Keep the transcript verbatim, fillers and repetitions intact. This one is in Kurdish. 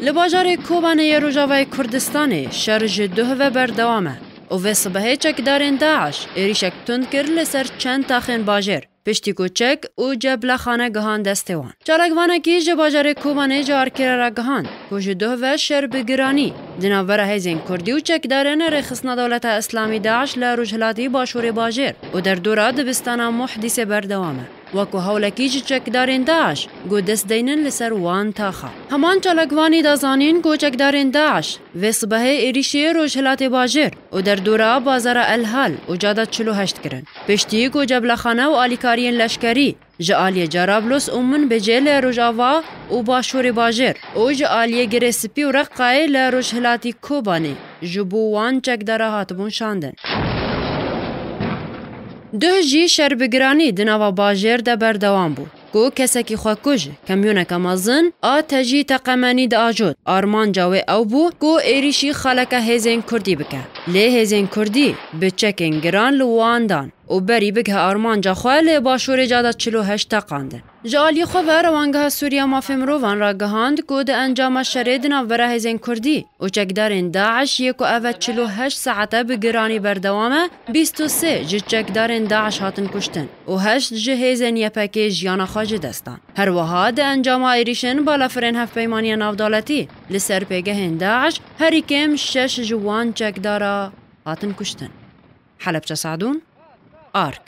Li bajarê Kobanê yê Rojavayê Kurdistanê şer ji duh ve berdewam e û vê sibehê çekdarên DAIŞ êrîşek tund kir li ser çend taxên bajêr, piştî ku çek û ceblexane gihan destê wan. Çalakvanekî ji bajarê Kobanê ji Arkêre re gihand ku ji duh ve şer bi giranî di navbera hêzên Kurdî û çekdarên Rêxistina Dewleta Îslamî DAIŞ li rojhilatî başûrê bajêr û derdora dibistana Muhdîsê berdewam e. Wekî hewlekî ji çekdarên DAIŞ ku dest deynin li ser wan taxa. Heman çalakvanî da zanîn ku çekdarên DAIŞ vê sibehê êrîşî rojhilatê bajêr û derdora bazara El Hal û cada çil û heşt kirin. Piştî ku ceblexane û alîkariyên leşkerî ji aliyê Carablus û Minbicê li rojava û başûrê bajêr û ji aliyê Girê Spî û Reqayê li rojhilatî Kobanê ji bo wan çekdara hatibûn şandin. Duh jî şer bi giranî di nava bajêr de berdewam bû, ku kesekî xwekuj kamyoneke mezin a tejî teqemenî diajot. Armanca wê ew bû ku êrîşî xaleke hêzên Kurdî bike. Lê hêzên Kurdî bi çekên giran li wan dan û berî bigihe armanca xwe li başûrê cada çil û heşt teqandin. Ji aliyê xwe ve Rewangeha Sûriya Mafê Mirovan ragihand ku di encama şerê di navbera hêzên Kurdî û çekdarên DAIŞ yê ku ev e çil û heşt saete bi giranî berdewam e, bîst û sê ji çekdarên DAIŞ hatin kuştin û heşt ji hêzên Y P G jiyana xwe ji dest dan. Her wiha di encama êrîşên balafirên Hevpeymaniya Navdewletî li ser pêgehên DAIŞ herî kêm şeş ji wan çekdara hatin kuştin. Helebçe Sadûn, Ark.